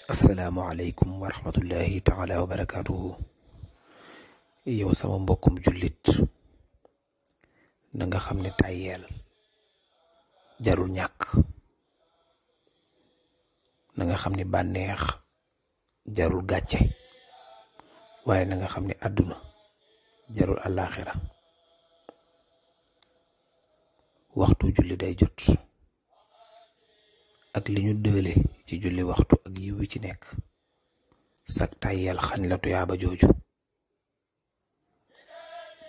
asalaamualeykum wa rahmatullahi taala wa barakaatuhu. yow sama mbokkum jullit na nga xam ne tàyyeel jarul ñàkk, na nga xam ne bànneex jarul gàcce, waaye na nga xam ne àdduna jarul àllaaxira. waxtu julli day jot ak li ñu dële ci julli waxtu ak yiw wi ci nekk, sag tàyyeel xañ la tuyaaba jooju.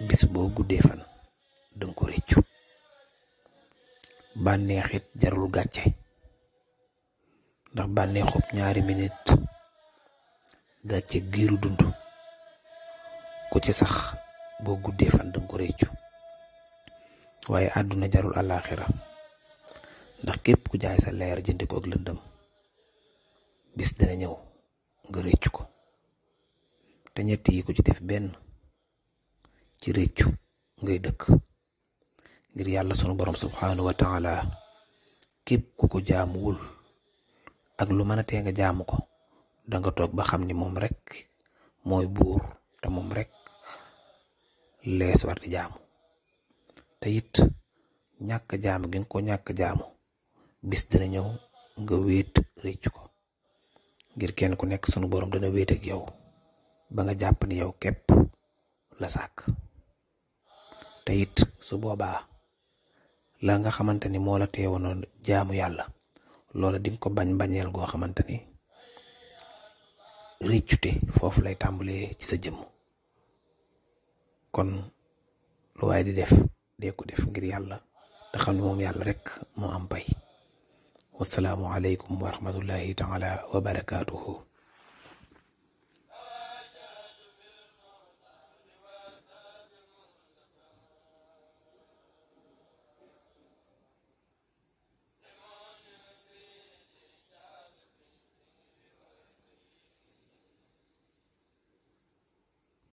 bis boo guddee fan danga ko réccu. bànneexit jarul gàcce, ndax bànneexub ñaari minit gàcce giiru dund ku ci sax boo guddee fan danga ko réccu. waaye àdduna jarul àllaaxira, ndax képp ku jaay sa leer jënde ko ak lëndëm bis dana ñëw nga réccu ko. te ñett yi ku ci def benn ci réccu ngay dëkk. ngir yàlla sunu borom subhanahu wa taala képp ku ko jaamuwul ak lu mën a tee nga jaamu ko danga toog ba xam ni moom rek mooy buur, te moom rek lees war di jaamu. te it ñàkk jaamu gi nga ko ñàkk jaamu bis dina ñëw nga wéet réccu ko. ngir kenn ku nekk sunu borom dana wéet ak yow ba nga jàpp ni yow képp la sàkk. te it su boobaa la nga xamante ni moo la teewoon jaamu yàlla loola dinga ko bañeel goo xamante ni réccute foofu lay tàmbalee ci sa jëmm. kon lu waay di def dee ko def ngir yàlla te xam ne moom yàlla rek moo am pay. wasalaamu aleykum wa rahmatullahi taala wa barakaatuhu.